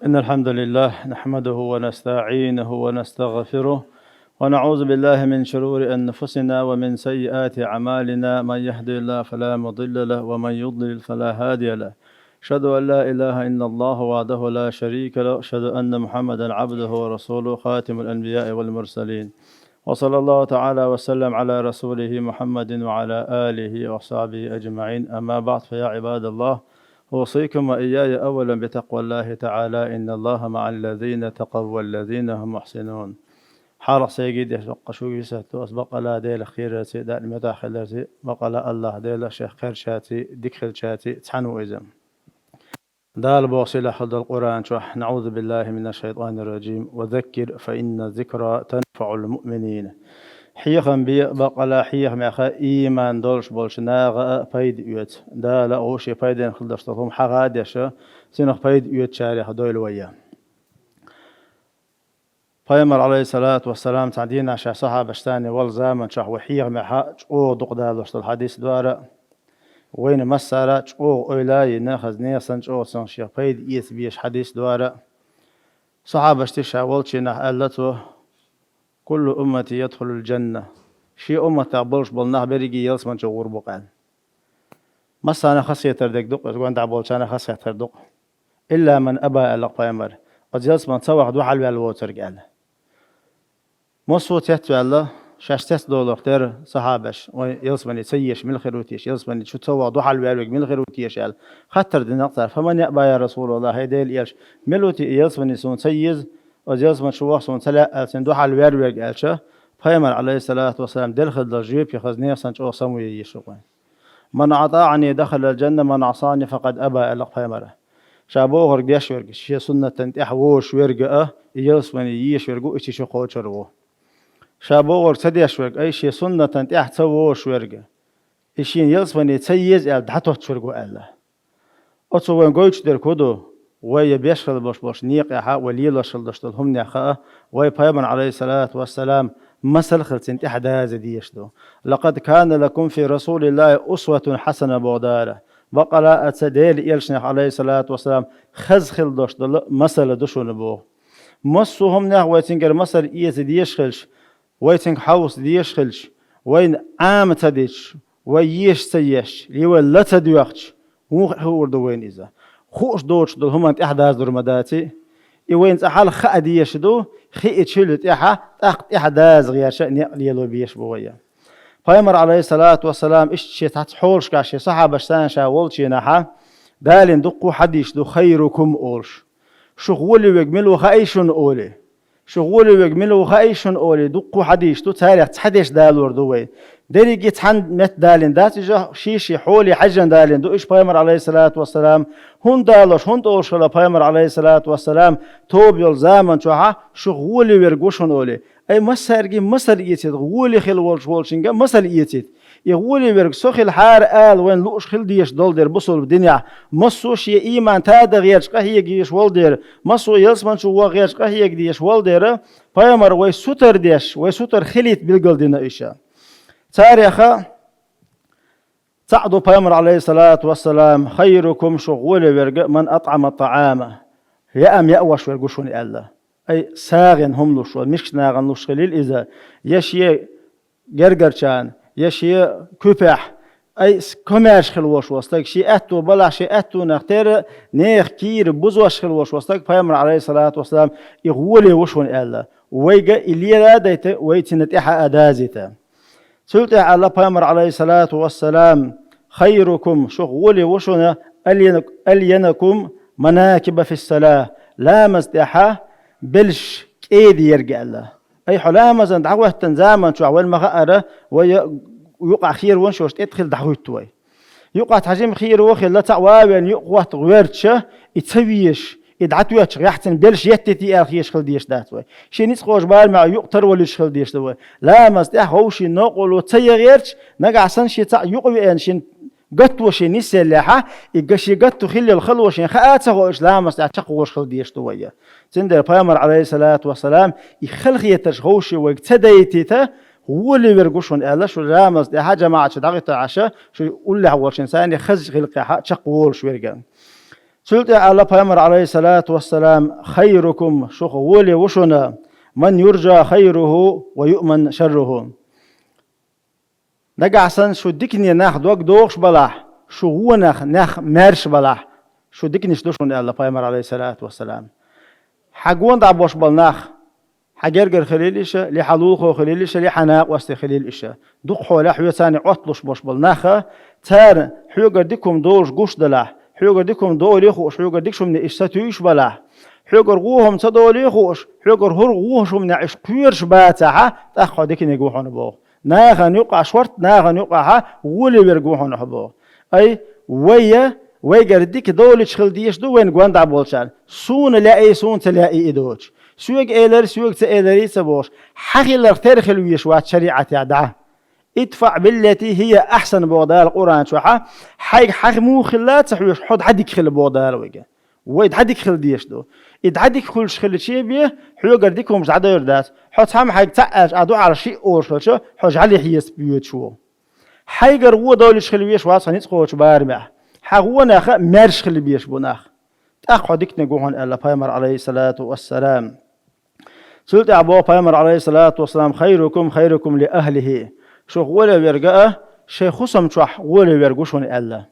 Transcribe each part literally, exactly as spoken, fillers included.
إن الحمد لله نحمده ونستعينه ونستغفره، ونعوذ بالله من شرور أنفسنا ومن سيئات أعمالنا. من يهد الله فلا مضل له، ومن يضلل فلا هادي له. أشهد أن لا إله إلا الله وحده لا شريك له، أشهد أن محمدا عبده ورسوله، خاتم الأنبياء والمرسلين، وصلى الله تعالى وسلم على رسوله محمد وعلى آله وصحبه أجمعين. أما بعد، فيا عباد الله، أوصيكم وإياي أولا بتقوى الله تعالى، إن الله مع الذين اتقوا والذين هم محسنون. Хьалха сайгий деш доккха шу висатто ас бакъала Дела херарци, даьна мета хиларци, бакъала Аллах Дела шех кхерчаци, дикхилчаци цхьану иза. Дала боху сийлахь долу Къуръан чохь: «نعوذ بالله من الشيطان الرجيم، وذكر فإن الذكرى تنفع المؤمنين». Хьехам бе, бакъала хьехамеха, ийман долуш болчу наха а пайда оьцу. Дала а вовшийн пайденна хила долуш долу хӀума хьаха а деш, цунах пайда оьцучарех дойла вай. Пайхамар, алейхиссалату вассалам, цхьана дийнахь ша сахьабаш царна вала заман чохь вай хьехамехьа чӀогӀа дукха далош долу хьадис дара. Вайна массара чӀогӀа ойла а йина, хаза нехан санна чӀогӀа санна шех пайда эца безаш хьадис дара. Сахьабаш тиша волчийнахь аьлла цо: «Куллу уммати ядхулул джанна». Шен умматах болуш болу нах берриге ялсаман чу гӀур бу-кх аьлла. Массарна хазахетар дерг ду-кх, иза гондахь болчарна хазахетар ду-кх. «Илла ман аба», аьлла-кх пайхамар, оцу ялсаман ца ваха дуьхьал ваьлла воцург аьлла. Массо а цецваьлла, шаьш цецдолуш дара сахьабаш, вай ялсамане ца езаш мила хир ву теша, ялсамане чу ца ваха дуьхьал вер верг мила хир ву теша аьлла. Хаттар дина-кх цара: «Фаман яба, я Расулаллах, хӀай Делан элча, мила ву те и ялсамане суна ца еза, оцу ялсаман чу ваха суна ца лаьа аьлла, цунна дуьхьал вер верг?» аьлча, пайхамар, алейхиссалату вассалам, делла хаза долу жоьпе хаза нехан санна чӀогӀа самаве езаш ву-кх вайн. «Ман атаӀани дахалал джанна, ман Ӏасани факъад аба», аьлла-кх пайхамара. Ша бохург деш верг, шен суннатан тӀехь вожуш верг а, и ялсамане езаш верг а, и цу чу кхочур ву. Ша бохург ца деш верг, ай, шен суннатан тӀехь ца вожуш верг, и шена ялсамане ца еза аьлла дӀатоттуш верг ву аьлла. Оцу вайн гойтуш дерг хӀун ду? Вай я беш хила болуш болчу некъехьа, вай лелош хила долуш долу хӀуманех а, вай пайхамар, алейхиссалату вассалам, масал хила цунна тӀехь даза дезаш ду. «Лакъад кана лакум фи Расулиллахи усватун хьасана», боху Дала. Бакъала а ца Делан элчанех, алейхиссалату вассалам, хаза хила долуш долу масала ду шуна боху. Массо а хӀуманех вай цуьнгара масал эца дезаш хилча, вай цуьнга хьовса дезаш хилча, вайна Ӏама ца дича, вай езаш ца езча, я вай ла ца доьхча, муха хуур ду вайна иза? Хууш доцуш долу хӀуманна тӀехь дазадур ма даций? И вайна цкъа хьалха хаа дезаш ду, хиъча хӀуьлла тӀехьа, тӀаккха тӀехь даза гӀерташ а некъ лело безаш бу вай. Пайхамар, алейхиссалату вассалам, иштта шен цхьацца хьолашкахь шен сахьабаш санна ша волчийнахьа, далийна дуккха а хьадисаш ду, «Хайрукум» олуш. Шух гӀоле верг мила ву хаьий шуна олий? Шух гӀоле верг мила ву хаьий шуна олий, дуккха а хьадисаш ду, царех цхьа деш далор ду вай. Дерриге цхьана метта далийна дац иза, шен-шен хьоле хьаьжжина далийна ду уьш пайхамар, алейхиссалату вассалам. ХӀунда далош, хӀунда олуш хилла пайхамар, алейхиссалату вассалам, тоба йолу заман чохьа шух гӀоле верг ву шуна олий? Ай, массаьрга масал эцийта, гӀоле хила волуш волчуьнга масал эцийта. И гӀоле верг со хилахьара ала вайна лууш хила дезаш долу дера бусулба динехь. Массо а шен ийман тада гӀерташ къахьега езаш волу дера, массо а ялсаман чу ваха гӀерташ къахьега дезаш волу дера, пайхамар вай сутара деш, вай сутара хилийта билгалдина иша. Цареха цхьаъ ду пайхамар, алейхиссалату вассалам: «Хайрукум», шух гӀоле верг, «ман атӀама тӀаӀама», яа-м яа вош верг ву шуна аьлла. Ай, сагӀина хӀума луш вара, мискачу нахана луш хилийла иза, я шен гергарчарна, я шен куьпехь, ай, с-, комаьрша хила вош вара стаг, шен аьтту балахь, шен аьттунах тера, нехан кийра бузош хила вош вара стаг, пайхамар, алейхиссалату вассалам, и гӀоле ву шуна аьлла. Вайга и лела а дайта, вай цунна тӀехьа а дазийта. Цул тӀаьхьа аьлла пайхамар, алейхиссалату вассалам: «Хайрукум», шух гӀоле ву шуна, «альяна-, альянакум манакиба фиссала», ламаз тӀехьа белш кӀеда ерг аьлла. Ай, хьо ламазан дӀахӀоьттина заман чохь вайн ма хаара, вай юкъахь хераван шош тӀе хила дӀахӀуьтту вай. Юкъахь тхьажим хийра ву хилла, цхьаъ ван а вен юкъа хӀотта гӀоьртича, и ца везаш, и дӀатоьттуш гӀехцина белш еттитий аьлла хезаш хила дезаш дац вай. Шен ницкъ кхочу барамехь юкъа тарвалуьйтуш хила дезаш ду вай. Ламаз тӀехь хӀовшийн новкъарло ца ян гӀерташ, нагахь санна шен цхьаъ юкъа веана, шен гатто шен нисъеллехьа, и га шен гатто хилла йолу хало шен хаа а ца хоуьйтуш, ламаз тӀехь чекхволуш хила дезаш ду вай. Цундела пайхамар, алейхиссалату вассалам, и халахетарш хӀовше вайга ца дайтийта, гӀоле верг ву шуна аьлла, шу ламаз тӀехьа жамаӀат чу дӀагӀиттахьаша, шу уллехь волчун сайна хазачу гӀиллакхехьа чекхволуш верг. Цул тӀаьхьа аьлла пайхамар, алейхиссалату вассалам: «Хайрукум», шух гӀоле ву шуна, «ман юржа хайруху ва юъман шарруху». Нагахь санна шу дикане нах дог дохуш балахь, шу вонах нах маьрша балахь, шу диканаш ду шуна, аьлла пайхамар, алейхиссалату вассалам. Хьан гонахь болуш болу нах, хьан гергара хилийла иша, ли хьан лулахо хилийла иша, ли хьан накъостий хилийла иша, дукха хьолехь хьоьца Ӏотталуш болуш болу наха, цара хьоьгара дика хӀума долуш гуш далахь, хьоьгара дика хӀума долий хууш, хьоьгара дикачу хӀумане иша сатуьйсуш балахь, хьоьгара вон хӀума ца долий хууш, хьоьгара хӀора вон хӀуманехь иша кхоьруш бацахь, тӀаккха хьо диканиг ву хьуна боху. Нахана юкъахь, шорта нахана юкъахь гӀоле верг ву хьуна хьо боху. Ай, вайя, вайгара дика долуьйтуш хила дезаш ду вайна гонахь болчарна. Суна лаьий, суна ца лаьий и доцуш. Соьга элира, соьга ца элира ца бохуш. Хьан хиларх тера хила везаш вац шариӀатехь дӀа. «Идфаъ биллати хия ахьсан», боху Дала Къуръан чохь, хьайга хьан муха хилла а ца хьоьжуш, хьо дӀа дика хила боху Дала вайга. Вай дӀа дика хила дезаш ду. И дӀа дика хуьлуш хилча бен, хьоьгара дика хӀумаш дӀадевр дац. Хьо цхьамма хьайга цхьаъ аьлча, а дуьхьал шиъ олуш хилча, хьо жӀаьлех еза боьдуш ву. Хьайгара вон долуьйтуш хила везаш вац хьо ницкъ кхочу барамехь. Хьан гӀонах а маьрша хила безаш бу нах. ТӀаккха хьо диканиг ву хьуна, аьлла пайхамар, алейхиссалату вассалам. Цул тӀаьхьа боху пайхамар, алейхиссалату вассалам: «Хайрукум, хайрукум ли ахлихи». Шух гӀоле верг а шайн хӀусам чохь гӀоле верг ву шуна, аьлла.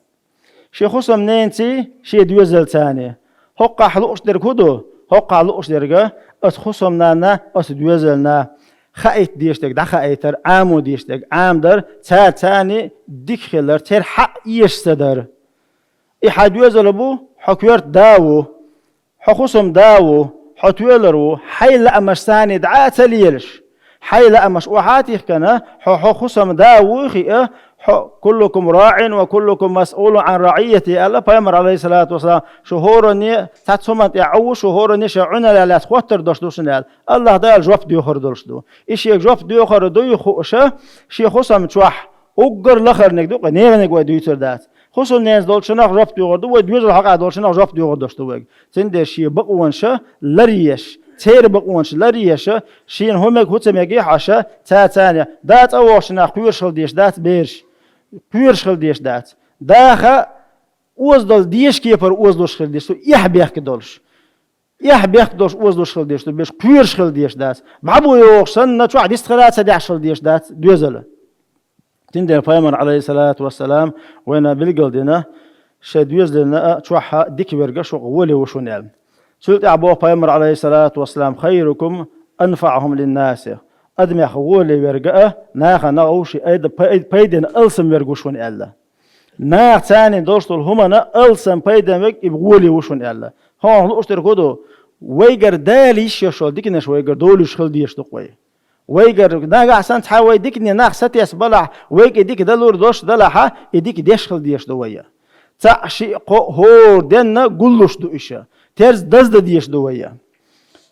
Шен хӀусамненаций, шен доьзалцаний. ХӀокхахь лууш дерг хӀун ду? ХӀокхахь лууш дерг: аса хӀусамнанна, аса доьзална хаийта дезаш дерг дӀахаийтар, Ӏамо дезаш дерг Ӏамадар, царцаний дика хилар, церан хьакъ эшаш ца дар. И хьан доьзал бу, хьо коьрта да ву, хьо хӀусам да ву, хьо тоьлар ву, хьайн лаамаш санна дӀа а ца лелаш. Хьайн лаамаш охьа а тихкана, хьо, хьо хӀусам да вуй хиъа, хьо: «Куллукум раӀин ва куллукум масъулун Ӏан раӀийятихи», аьлла пайхамар, алейхиссалату вассалам: «Шу хӀоранне цхьацца хӀуманна тӀехь Ӏу ву, шу хӀоранне шайн Ӏуналлаца хоттар долуш ду шуна», аьлла. Аллах Дала жоп доьхур долуш ду. И шега жоп доьхур дуй хууш, шен хӀусам чохь уггар лахарниг ду-кх, нериниг вай дуьйцур дац. ХӀусамненца долчунах жоп доьхур ду, вай доьзал хьокъехь долчунах жоп доьхур долуш ду вайга. Цундела шен бакъонаш ларъеш, церан бакъонаш ларъеш, шена хӀун мега, хӀун ца мега хьаша, царцаний. Да цӀа вогӀучу нах кхоьруш хила дезаш дац бераш. Кхоьруш хила дезаш дац. Даха озадала дезачу кепара озалуш хила дезаш ду, эхь-бехк долуш. Эхь-бехк долуш озалуш хила дезаш ду, бераш кхоьруш хила дезаш дац. БӀаьбо йогӀуш санна, чохь вистхила а ца дехьаш хила дезаш дац доьзал. Цундела пайхамар, алейхиссалату вассалам, вайна билгалдина, шайн доьзална а, чохь а дика верг а шух гӀоле ву шуна аьлла. Цул тӀаьхьа боху пайхамар, алейхиссалату вассалам: «Хайрукум анфаӀухум линнаси». Адамех гӀоле верг а, нахана а ву шен айда пай-, пайденна алсам верг ву шуна аьлла. Нахаца долуш долу хӀуманна алсам пайденна верг и гӀоле ву шуна аьлла. Хьо лууш дерг хӀун ду? Вайгара Дала йиш йолуш йолу диканаш вайгара долуьйтуш хила дезаш ду-кх вай. Вайгара нагахь санна цхьа вай дикане нах сатесна балахь, вайга и дика далур долуш далахьа, и дика деш хила дезаш ду вай. Цхьаъ, шиъ, кхоъ, хӀора денна гуллуш ду иша. Терза даздан дезаш ду вай.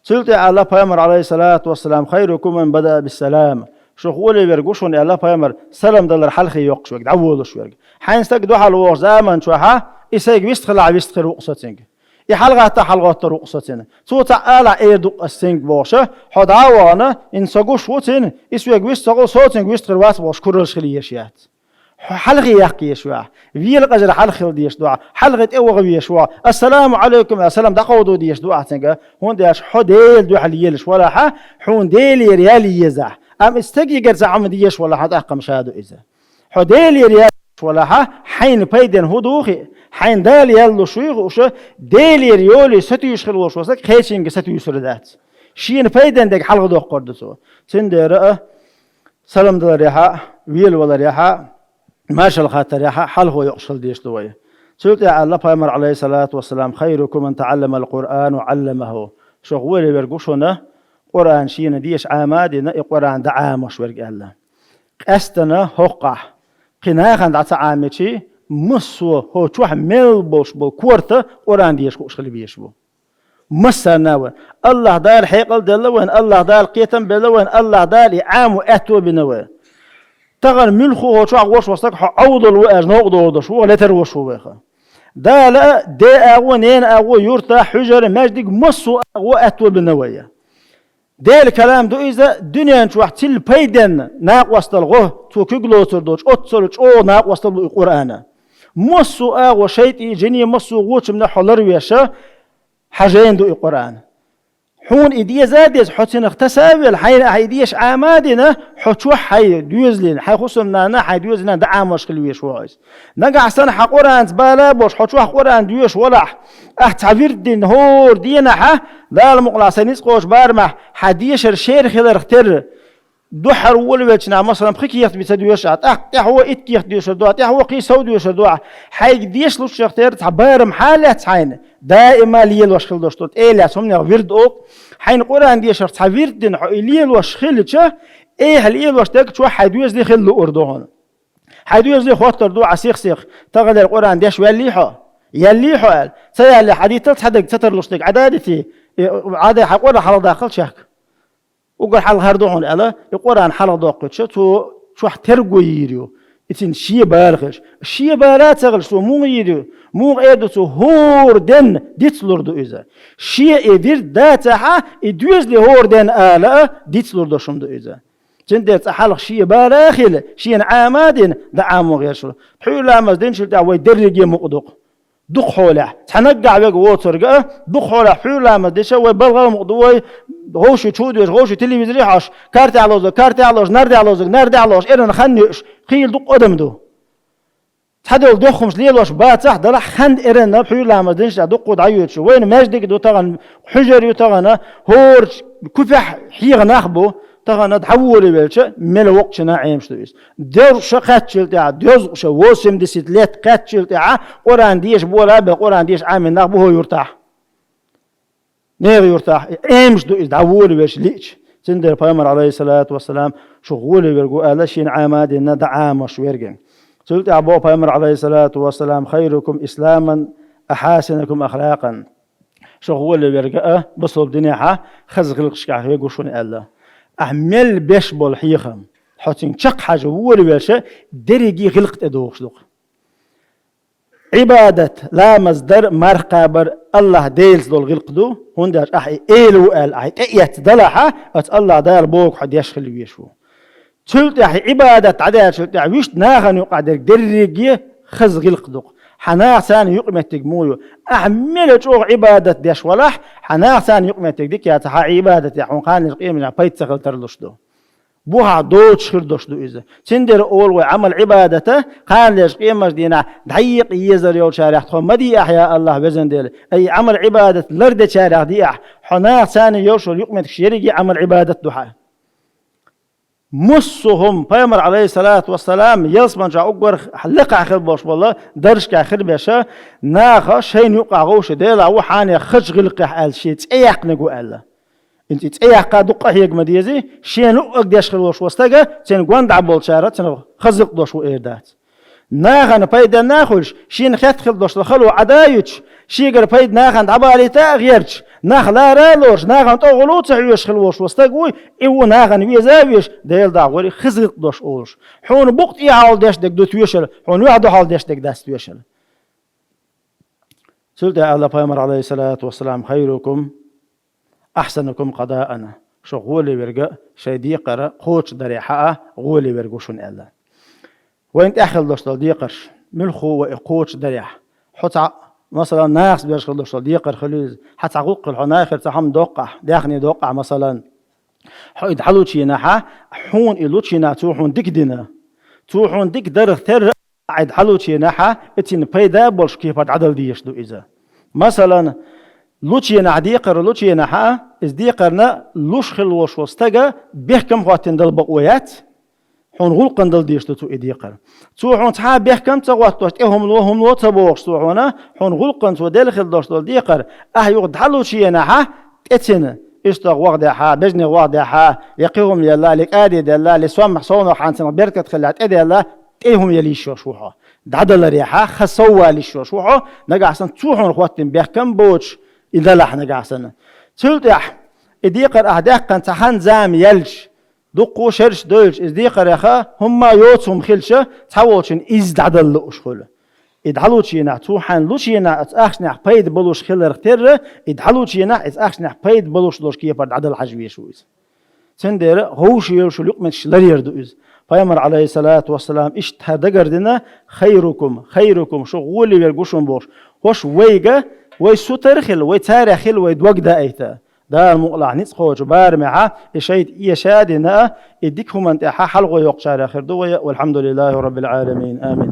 Цул тӀаьхьа аьлла пайхамар, алейхиссалату вассалам: «Хайрукум ман бадаъа биссалам». Шух гӀоле верг ву шуна аьлла пайхамар, салам далар хьалхе йоккхуш верг, дӀаволуш верг. Хьайна стаг дуьхьал вогӀу заман чохьа, и сайга вистхилахь вистхир ву-кх со цуьнга. И хьалагӀатта хьалагӀоттар ву-кх со цуьнан. Цо цхьаъ алахь эр ду-кх ас цуьнга бохуша, хьо дӀа а вахана, хӀинца со гуш ву цуьнан, и соьга вист ца гӀо, со цуьнга вистхир вац бохуш, кураллаш хила езаш яц. Хьо хьалхе яккха езаш ву ахь. Вела къажар хьалха хила дезаш ду ахь. Хьалхе тӀе ваха везаш ву ахь. «Ассаламу Ӏалайкум», аьлла, салам дӀакховдо дезаш ду ахь цуьнга. ХӀунда аьлча хьо Делан дуьхьал елаш валахьа, хьуна Делера ял еза ахь. Амма и стегигара цхьа хӀума дезаш валахьа, тӀаккха-м ша ду иза. Хьо Делера ял езаш валахьа, хьайна пайденна хӀун ду хиъ, хьайна Дала ял луш вуй хууша, Делера йоле сатуьйсуш хила волуш ву стаг кхечуьнга сатуьйсур дац. Шена пайденна дерг хьалха доккхур ду цо. Цундела а, салам даларехьа, велаваларехьа, маршалла хаттарехьа хьалхо йоккхуш хила дезаш ду вай. Цул тӀаьхьа аьлла пайхамар, алейхиссалату вассалам: «Хайрукум ман таӀалламал Къуръана ва Ӏалламаху». Шух гӀоле верг ву шуна, Къуръан шена деша Ӏама а дина, и Къуръан дӀаӀамош верг аьлла. Къаьстина хӀокхахь, кхин нахана дӀа ца Ӏамичи, массо а хӀокху чохь мел болуш болу корта Къуръан деша хууш хила безаш бу. Массарна а вайн. Аллах Дала хьекъал а делла вайн, Аллах Дала кхетам а белла вайн, Аллах Дала и Ӏамо аьтто а бина вайн. Тахана муьлхха а хӀокху чохь гӀош ву стаг хьо Ӏовдал ву аьлча, новкъа догӀуш ву вай, летар вуш ву вайха. Дала а, де агӀо, нена агӀо, юрта, хьуьжара, маьждиг, массо а агӀо аьтто а бина вайн. Делан калам ду иза, дуьнен чохь цилла пайденна накъостал гӀо, цо куьг лоцур долчу, оццул чӀогӀа накъостал ду и Къуръана. Массо а агӀо, шайтӀий, жиний, массо а гӀочамнах хьо ларвеш, хьа жайна ду и Къуръан. Хьуна и деза а деза, хьо цунах таса а вела, хьайна ахьа и деша Ӏама а дина, хьо чохь хьайн доьзална, хьайн хӀусамнанна, хьайн доьзалнанна дӀа Ӏамош хила везаш ву хьо иза. Нагахь санна хьан Къуръанца бала а болуш, хьо чохь Къуръан доьшуш валахь, ахь цхьа вирд дина хӀора денахь, Дала мукъалахь, сайн ницкъ кхочу барамехь хьан дешар шера хиларх терра, дуьххьара волавелча наха, масалан, пхи кехат бен ца доьшуш ахь, тӀаккха тӀаьхьо итт кехат доьшур ду ахь, тӀаьхьо кхин сов доьшур ду ахь. Хьайга дешалуччух терра цхьа барам хьалаьцна хьайна, даима лелош хила долуш ду, тӀе а лаьцна, хӀуманех вирд олу. Хьайна Къуръан дешарх цхьа вирд дина хьо и лелош хилча, эхьа лелош дерг чохь хьайн доьзале хила луур ду хьуна. Хьайн доьзале хоттур ду ахь сих-сиха, таханлера Къуръан деш ваьллий хьо? Яьллий хьо аьлла. Ца яьллехь, хьан дитал цхьа дерг ца тарлуш дерг Ӏа дадитий? И Ӏа де хьан Къуръан хьалха даккхал чехка. Уггар хьалха хӀара ду хьуна аьлла, и Къуръан хьалха доккхуьйтуш, цо чохь терго йийр ю. И цуьнан шен бала хилча. Шен бала а ца хилча, цо муха йийр ю? Муха эр ду цо, хӀора денна дицлур ду иза. Шен и вирд дацахь а, и доьзале хӀора денна ала а дицлур долуш хӀума ду иза. Цундела цкъа хьалха шен бала а хилла, шена Ӏама а дина, дӀа Ӏамо гӀерташ ву. Пхьуьйра ламаз динчул тӀаьхьа вай дерриге мукъа ду-кх. Дукха хьолехь. Цхьа наггахь верг воцург а, дукха хьолехь пхьуьйра ламаз дича, вай балгӀа мукъа ду вай, вовшийн чу а доьжуш, вовшийн телевизоре а хьоьжуш, картехь ловзург картехь ловзуш, нардехь ловзург нардехь ловзуш, эрна хан йоьуш, хийла дукха адам ду. Цхьадолу дохкамаш лелош бацахь а, делахь а хан эрна пхьуьйра ламаз динчул тӀаьхьа дуккха а дӀайоьдуш ю. Вайна маьждиг а ду тахана, хьуьжар ю тахана, хӀорш куьпехь хьеха нах бу, тахана дӀаволавелча, мел воккхачу хенахь Ӏемаш ду иза. Дезткъа шо кхаьчначул тӀаьхьа, дезткъа шо, восемьдесят лет кхаьчначул тӀаьхьа, Къуръан деша болабелла, Къуръан деша Ӏамийна нах бу хӀокху юьртахь. НегӀан юьртахь Ӏемаш ду иза дӀаволавеш лиъча. Цундела Пайхамар, Ӏалайхиссалату вассалам, шу гӀоле верг ву аьлла, шена Ӏама а дина дӀа Ӏамош верг. Цул тӀаьхьа боху Пайхамар, Ӏалайхиссалату вассалам: «Хайрукум исламан, ахьасинукум ахлакъан». Шу гӀоле верг а, бусалба динехь а, хаза гӀиллакхашкахь верг ву шуна аьлла. Ахь мел беш болу хьехам, хьо цуьнга чекххьажа волавелча, дерриге гӀиллакх тӀедогӀуш ду-кх. Ӏибадат, ламаз дар, марха кхабар Аллахь Делаца долу гӀиллакх ду, хӀунда аьлча ахь и эла ву аьлла, ахь и тӀеэцна делахь а, оцу Аллахь Дала бохург хьо деш хила везаш ву. Цул тӀаьхьа и Ӏибадат дӀадаьллачул тӀаьхьа вуьшта нахана юкъахь дерг дерриге хаза гӀиллакх ду-кх. Хьан наха царна юкъаметтиг муха ю? Ахь мел чӀогӀа Ӏибадат деш валахь, хьан наха царна юкъаметтиг дика яцахь, хьан Ӏибадатехь хьуна кхана лечу къематдийнахь пайда ца хила тарлуш ду. Бухахь доцуш хир долуш ду иза. Цундела олу вай, Ӏамал-Ӏибадата кхана лечу къематдийнахь дӀаекъа езар йолчарех тхо ма диахь, я Аллахь, везан Дела. Ай, Ӏамал-Ӏибадат лардечарех диахь, хьо наха царна йолуш йолу юкъаметтигаш ерриге а Ӏамал-Ӏибадат ду хьан. Массо а хӀума, Пайхамар, Ӏалайхиссалату вассалам, ялсамани чохь уггар лекхахь хила болуш болу даржашкахь хир беш, наха шайна юкъахь вовшийн Дела ву хьанех хазачу гӀиллакхехь аьлла, шен цӀе яьккхинарг ву аьлла. ХӀинца и цӀе яккха дуккха а хьега ма дезий, шена луъург деш хила волуш волу стага, цуьнан гонда болчара цунах хаза гӀиллакх долуш ву эр дац. Нахана пайденна а хуьлуш, шена хетта хила долуш долу хало Ӏа да а юьтуш, шегара пайда нахана дӀабалийта а гӀерташ, нах лара а лоруш, нахана тӀе гӀуллакх а ца хьоьжуш хила волуш волу стаг вуй, и ву нахана веза а везаш, Делан дуьхьа гӀури хаза гӀиллакх долуш олуш. Хьуна букъа тӀехьа хьалха деш дерг ду тоьшалла, хьуна юьхь ду хьалха деш дерг дац тоьшалла. Цул тӀаьхьа аьлла Пайхамар, Ӏалайхиссалату вассалам: «Хайрукум ахьсанукум къадаан». Шу гӀоле верг а, шайн декхар кхочушдарехь а гӀоле верг ву шуна аьлла. Вайна тӀехь хила долуш долу декхарш, муьлхха вай кхочушдарехь. Хьо цхьа, масалан, нахаца беш хила долуш долу декхар хила ю иза. Хьан цхьа гӀуллакх хила, хьо нахера цхьа хӀума доккху ахь, даьхни доккху ахь, масалан. Хьо и дӀалучу хенахь, хьуна и лучу хенахь цо хьуна дика дина. Цо хьуна дика дарх терра, Ӏа и дӀалучу хенахь, и цуьнан пайда а болуш кепара дӀадала дезаш ду иза. Масалан, лучу хенахь, декхар лучу хенахь, иза декхарна луш хила волуш волу стага бехкам а хӀоттийна дала бакъо яц, хьуна гӀуллакхана дала дезаш ду цо и декхар. Цо хьуна цхьа а бехкам а ца хӀоттош, тӀе хӀума ло, хӀума ло ца бохуш цо хьуна, хьуна гӀуллакхана цо делла хила долуш долу декхар, ахь юха дӀалучу хенахь, тӀе цуьнан, иштта ваха дехьа, бежанех ваха дехьа, я кхин хӀума елла, я кӀади делла, я сом совнах хьан цунах беркат хилла тӀе делла, тӀе хӀума яла йиш йолуш ву хьо. ДӀадаларехьа, хан сов вала йиш йолуш ву хьо, нагахь санна цо хьуна хӀоттийна бехкам а боцуш, и далахь нагахь санна. Цул тӀаьхьа, и декхар ахь даьккхина цхьа хан-зама яьлча, дуккха а шераш дойлуш, иза декхареха, хӀумма а йоцу хӀума хилча, цхьаволчун иза дӀадала лууш хуьлу. И дӀалучу хенахь, цо хьайна лучу хенахь оцу ахчанехь пайда болуш хиларх терра, и дӀалучу хенахь оцу ахчанехь пайда болуш долуш кепара дӀадала хьажа везаш ву иза. Цундела хӀавш йолуш йолу юкъаметтигаш ларъяр ду иза. Пайхамар, Ӏалайхиссалату вассалам, иштта хӀара дагардина: «Хайрукум, хайрукум, шу гӀоле верг ву шуна», – бохуш. ХӀорш вайга, вай сутара хила, вай царех хила, вай дог даийта. Дала мукъалахь ницкъ кхочу барамехьа и шайтӀа эша а дина, и дика хӀуманна тӀехьа хьалхо йоккхучарех хир ду вай. Валхьамдулиллахи раббил Ӏаламин. Амин.